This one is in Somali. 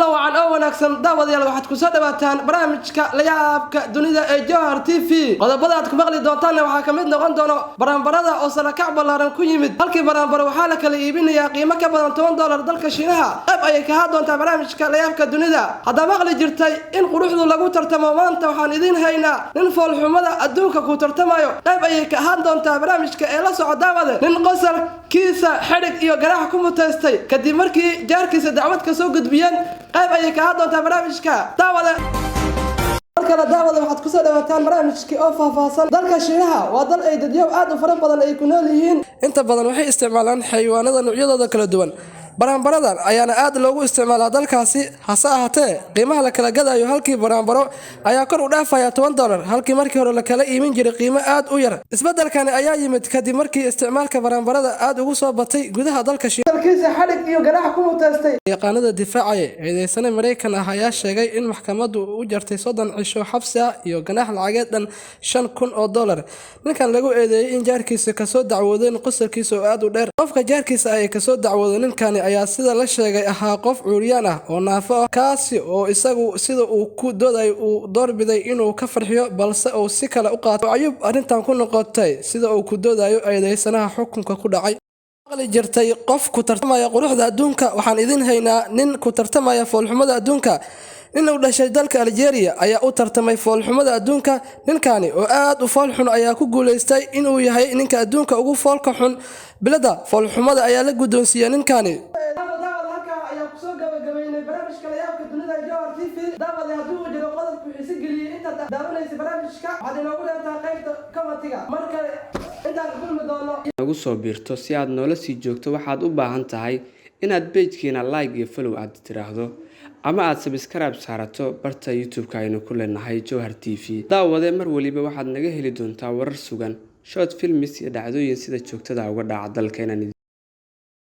Kulan wacan oo wanaagsan, daawadayaal. Waxaad kusoo dhawaataan barnaamijka Layaabka Dunida ee Jowhar TV. Qodobada aad ku maqli doontaanna waxaa ka mid noqon doono baranbarada oo sarakac ballaaran ku yimid. Halkii baranbaro waxaa la kala iibinayaa qiimo ka badan $10 dalka Shiinaha. Qayb ayay ka ahaan doontaa barnaamijka Layaabka Dunida. Haddaa maqli jirtay in quruxdu lagu tartamo, maanta waxaan idiin haynaa nin foolxumada adduunka ku tartamayo. Qayb ayay ka ahaan doontaa barnaamijka ee la soco, daawade. Nin qosalkiisa xidhig iyo ganaax ku mutaystay kadib markii jaarkiisa dacwad ka soo gudbiyeen, qayb ayay ka ahaan doontaa barnaamijka, daawade. Mar kale, daawada, waxaad kusoo dhawaataan barnaamijkii oo faahfaahsan. Dalka Shiinaha waa dal ay dadyow aad u fara badan ay ku nool yihiin. Inta badan waxay isticmaalaan xayawaanada noocyadooda kala duwan. Baranbaradan ayaana aad loogu isticmaalaa dalkaasi. Hase ahaatee, qiimaha la kala gadayo halkii baranbaro ayaa kor u dhaafaya $10, halkii markii hore la kala iimin jiray qiimo aad u yar. Isbeddelkani ayaa yimid kadib markii isticmaalka baranbarada aad ugu soo batay gudaha dalka Shiinaha. Xadhig iyo ganaax ku mutaystay. Yaqaanada difaacaya eedeysane Maraykan ah ayaa sheegay in maxkamaddu u jartay 30 cisho xabsi ah iyo ganaax lacageed dhan $5000. Ninkan lagu eedeeyey in jaarkiisa kasoo dacwoodeen qosalkiisa oo aad u dheer. Qofka jaarkiisa ay kasoo dacwooday ninkani ayaa, sida la sheegay, ahaa qof cuuriyaan ah oo naafo ah, kaasi oo isagu, sida uu ku dooday, uu doorbiday inuu ka farxiyo, balse uu si kale u qaato. Cayub arrintan ku noqotay, sida uu ku doodayo eedeysanaha xukunka ku dhacay. Maqli jirtay qof ku tartamaya quruxda adduunka? Waxaan idin haynaa nin ku tartamaya foolxumada adduunka. Nin u dhashay dalka Algeria ayaa u tartamay foolxumada adduunka. Ninkani oo aad u foolxun ayaa ku guuleystay inuu yahay ninka adduunka ugu foolka xun. Bilada foolxumada ayaa la guddoonsiiyey ninkani. Halkaa ayaa kusoo gabagabaynay barnaamijka Layaabka Dunida ee Jowhar TV. Daawade, haddii uu jiro qodobku xiise geliyey intaad daawanaysa barnaamijka, waxaad inoogu dheertaa qaybta comment-iga. Mar kale intaan ku kulmi doono. Nagu soo biirto si aad noola sii joogto, waxaad u baahan tahay inaad page-keena like iyo follow aad tiraahdo ama aad subscribe saarato barta YouTube-ka aynu ku leenahay Jowhar TV. Daawade, mar waliba waxaad naga heli doontaa warar sugan, short films iyo dhacdooyin sida joogtada uga dhaca dalka inaan.